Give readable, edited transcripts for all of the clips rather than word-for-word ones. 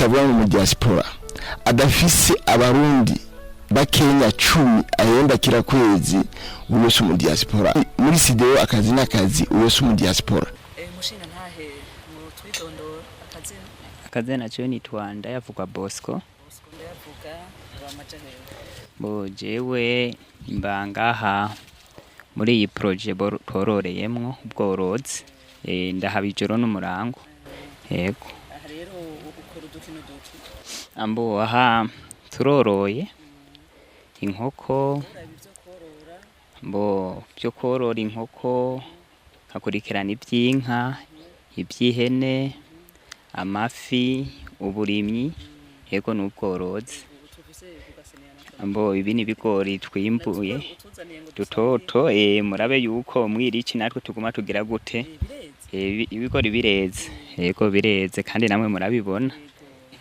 Wese avuga ngo mu diaspora adafise Abarundi bakenya 10 ahemba kira kwezi, uwo si mu diaspora. Muri sideo akazi n'akazi, uwo si mu diaspora. Mushinga ntahe, mu twidondora akazina. Akazina jewe nitwa Ndayavugwa Bosco. Bosco Ndayavuga, bamaje hehe? Bo jewe mba ngaha muri iyi projet twororeyemwo ubworozi, ndahaba ijoro n'umurango, yego. Aha rero ukora uduki n'uduki? Ambo aha turoroye inkoko. Uraba ivyo korora? Mbo byo korora inkoko, nkakurikirana ivy'inka, ivy'ihene, amafi, uburimyi, yego, n'ubworozi. Ubu tufise kugasenera na Ambo ibi ni ibigori twimbuye. Utuzaniye ngo Dutoto, murabe yuko mwirici natwe tuguma tugira gute. Bireze. Ibigori bireze, yego, bireze kandi namwe murabibona,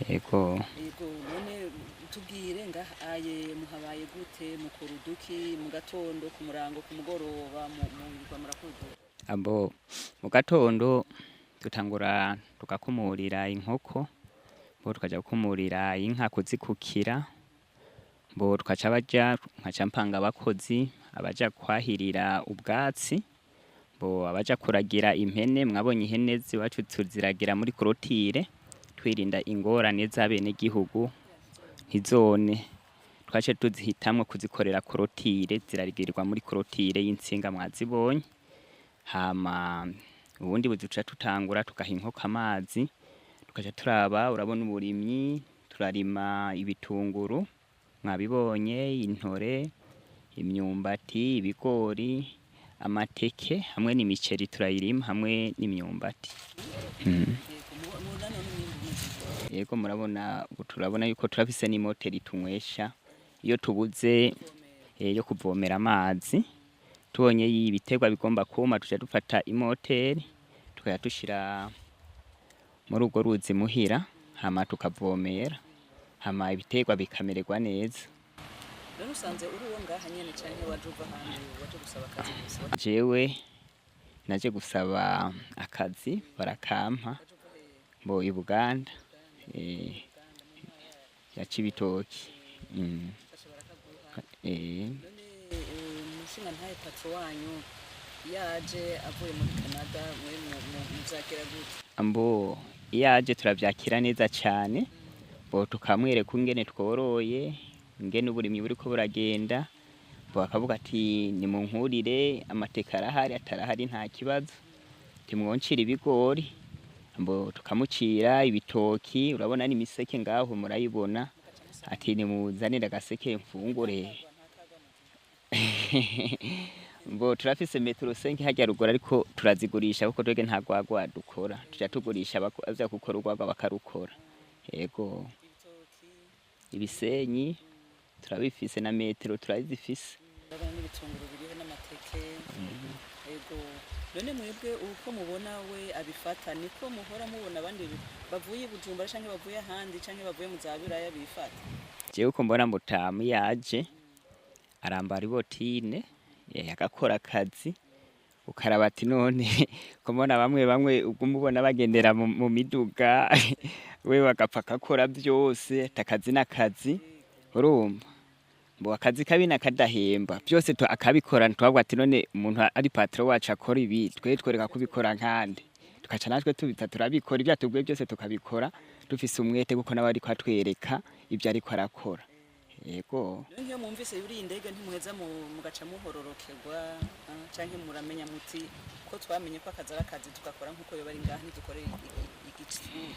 yego. Yego, none tubwire ngaha aye muhabaye gute, mukora uduki mu gatondo, ku murango, ku mugoroba, murirwa murakora uduki? Ambo mu gatondo dutangura tugakumurira inkoko, bo tukaja gukumurira inka kuzikukira, bo tukaca baja nkaca mpanga abakozi abaja kwahirira ubwatsi, bo abaja kuragira impene. Mwabonye ihene ziwacu tuziragira muri clôture, twirinda ingorane z'abenegihugu ntizone. Twace tuzihitamwo kuzikorera clôture, ziragirwa muri clôture y'intsinga mwazibonye. Hama ubundi buzi tuca tutangura tugaha inkoko amazi, tukaca turaba, urabona uburimyi, turarima ibitunguru mwabibonye, intore, imyumbati, ibigori, amateke hamwe n'imiceri turayirima hamwe n'imyumbati. Yego, mubona none umwimbu umeze gute? Yego, murabona ubu turabona yuko turafise n'imoteri tunywesha iyo tubuze yo kuvomera amazi. Tubonye ibiterwa bigomba kuma, tuca dufata imoteri tukajya dushira muri urwo ruzi muhira, hama tukavomera, hama ibiterwa bikamererwa neza. None usanze uri uwo ngaha nyene canke waje uva ahandi, waje gusaba akazi gusa? Jewe naje gusaba akazi barakampa. Waje uva hehe? Mbo i Buganda, ya Cibitoki. Basha barakaguha? None mushinga ntahe, patron wanyu yaje avuye muri Canada, mwe muvyakira gute? Ambo iyo aje turavyakira neza cane, bo tukamwereka ingene tworoye, ingene uburimyi buriko buragenda, bo akavuga ati: "Nimunkurire amateke arahari, atarahari nta kibazo, timwoncira ibigori." Mbo tukamucira ibitoki, urabona n'imiseke ngaho murayibona, ati: "Nimuzanire agaseke mfungure." Mbo turafise metero 5 harya ruguru, ariko turazigurisha kuko twebwe nta rwagwa dukora, tuja tugurisha abaza gukora urwagwa bakarukora, yego. Ibisenyi turabifise na metero turazifise. Ndabona n'ibitunguru biriho n'amateke, yego. None mwebwe uko mubona we abifata, niko muhora mubona abandi bavuye i Bujumbura canke bavuye ahandi canke bavuye mu za Buraya bifata? Jewe uko mbona mutamu yaje arambara ibotine, agakora akazi, ukaraba ati none ko mbona bamwe bamwe uguma ubona bagendera mu miduga, we bagapfa akakora vyose, ati akazi n'akazi, urumva mbo akazi kabi nakadahemba byose akabikora. Twavuga ati none umuntu ari patron wacu akora ibi, twe twereka kubikora nkande, tukaca natwe tubita turabikora ibyo atubwiye byose, tukabikora dufise umwete kuko nawe ariko atwereka ibyo ariko arakora, yego. None nk'iyo mwumvise yuriye indege, ntimuheza mugaca muhororokerwa, canke muramenya muti ko twamenye ko akazi ari akazi, tugakora nk'uko yoba ari ngaha, ntidukorere igitsure?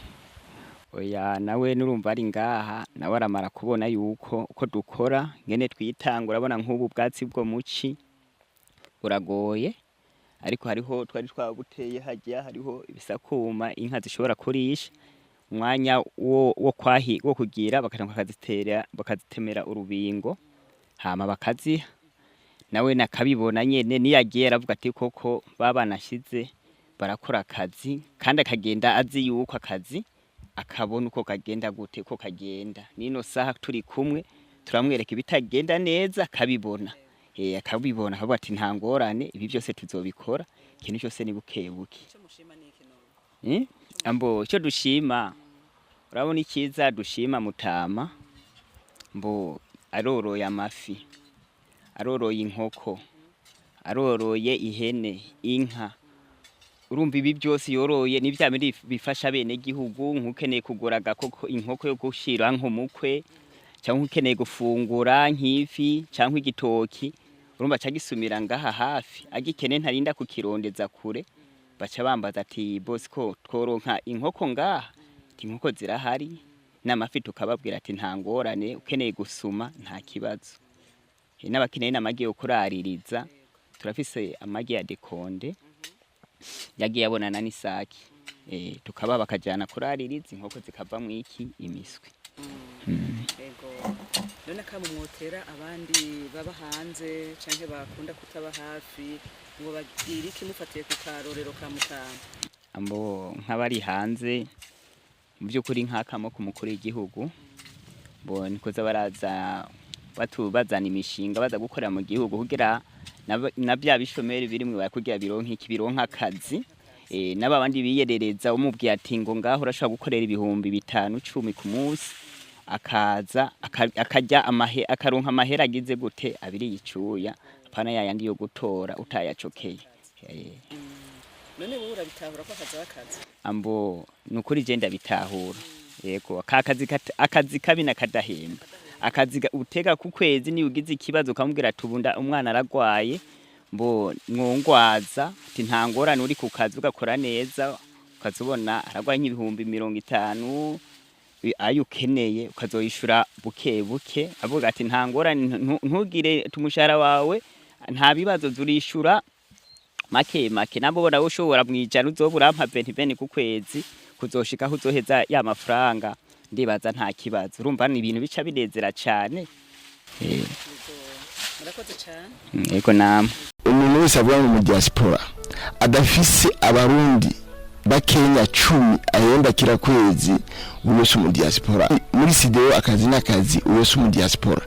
Oya, nawe nurumva ari ngaha, nawe aramara kubona yuko uko dukora ngene twitanga. Urabona nk'ubu bwatsi bwo muci buragoye, ariko hariho twari twabuteye harya, hariho ibisakuma inka zishobora kurisha umwanya wo kwahi wo kugira bakaja bakazitera, bakazitemera urubingo, hama bakaziha. Nawe nakabibona nyene niyagiye aravuga ati koko baba banashize barakora akazi, kandi akagenda azi yuko akazi akabona uko kagenda gute, uko kagenda. Nino saha turi kumwe turamwereka ibitagenda neza, akabibona, akabibona akavuga ati nta ngorane, ibi byose tuzobikora, ikintu cyose ni buke buke. Ico mushima ni iki none? Ambo icyo dushima Urabona icyiza dushima mutama, mbo aroroye amafi, aroroye inkoko, aroroye ihene, inka. Urumva ibi byose yoroye ni bya bindi bifasha bene gihugu, nk'ukeneye kugura agakoko, inkoko yo gushira nk'umukwe, cyangwa ukeneye gufungura nk'ifi cyangwa igitoki, urumva aca agisumira ngaha hafi, agikene ntarinda kukirondeza kure. Baca bambaza ati: "Bosco, tworonka inkoko ngaha?" Ati: "Inkoko zirahari n'amafi." Tukababwira ati: "Nta ngorane, ukeneye gusuma nta kibazo." N'abakeneye n'amagi yo kuraririza, turafise amagi ya dekonde yagiye abonana n'isake, tukaba bakajana kuraririza inkoko zikavamwo iki? Imiswi. Ego, none akamo mwotera abandi baba hanze canke bakunda kutaba hafi, ngo bagira iki mufatiye ku karorero ka mutama? Ambo nk'abari hanze, mu by'ukuri nk'akamo ku mukuru w'igihugu, bo nikoza baraza bazana imishinga baza gukorera mu gihugu, kugira na bya bishomeri birimwe kugira bironke iki? Bironke akazi. N'aba bandi biyerereza, umubwiye ati ngo ngaho urashobora gukorera 5000, 10 ku munsi, akaza akarya amahe, akaronka amahera agize gute? Abiri yicuya, apana yayandi yo gutora utayacokeye. None wowe urabitahura ko akazi ari akazi? Ambo nukuri je ndabitahura, yego. Ka kazi akazi kabi nakadahemba, akazi utega ku kwezi, niyo ugize ikibazo ukamubwira ati ubu umwana aragwaye, mbo mwongwaza, ati nta ngorane, uri ku kazi ugakora neza, ukazubona aragwaye nk'50,000, ayo ukeneye ukazoyishura buke buke. Avuga ati nta ngorane, ntugire tumushahara wawe, nta bibazo, zurishura make make. Nabo ubona ushobora mwijana uzoba urampa 20 20 ku kwezi kuzoshika aho uzoheza ya mafaranga, ndibaza nta kibazo. Urumva ni ibintu bica binezera cane. Yego, murakoze cane. Yego namwe. Umuntu wese avuga ngo mu diaspora adafise abarundi bakenya 10 ahemba kira kwezi, uwo si mu diaspora. Muri sideo akazi n'akazi, uwo si mu diaspora.